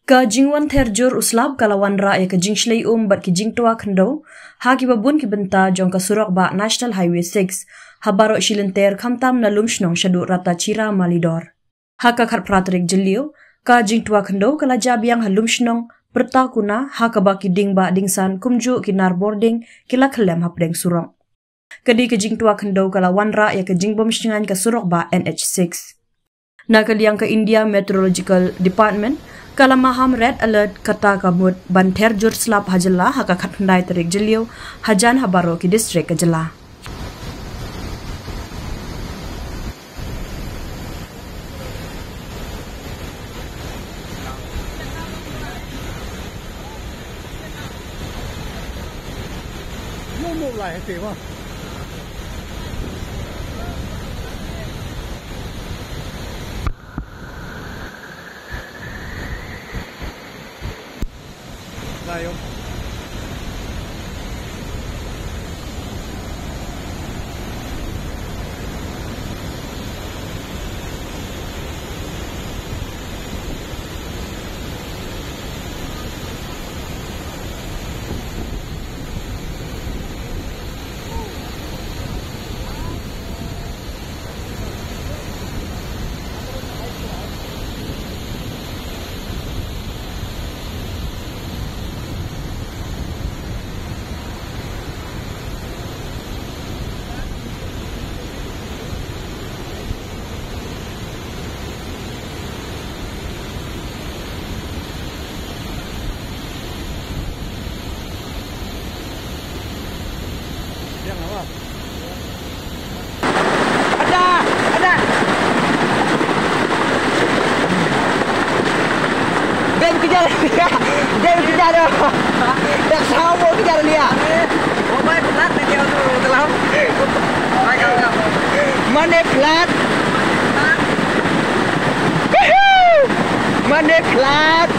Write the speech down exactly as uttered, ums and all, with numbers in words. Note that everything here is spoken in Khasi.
Ka jingwan ther jur u slap ka la wanrah ïa ka jingshlei um bad ki jingtwa khyndew ha kiba bun ki bynta jong ka surok bah National Highway six, ha baroh shilynter khamtam na Lumshnong shaduh Rattachira Malidor. Ha ka khatphra tarik Jylliew, ka jingtwa khyndew ka la jia biang ha Lumshnong, pyrta kuna, ha kaba ki ding bah ding san kumjuh ki nar bording ki la khyllem hapdeng surok. Ka dei ka jingtwa khyndew ka la wanrah ïa ka jingbym shngaiñ ka surok bah N H six. Na ka liang ka India Meteorological Department ka la maham red alert kata ka mut ban ther jur slap ha jylla ha ka khatkhyndai tarik Jylliew, hajan ha baroh ki distrik ka jylla. Ada, ada. Dem kejar dia. Dem kejar dia. Dah sama kejar dia. Mane plat. Woohoo! Mane plat.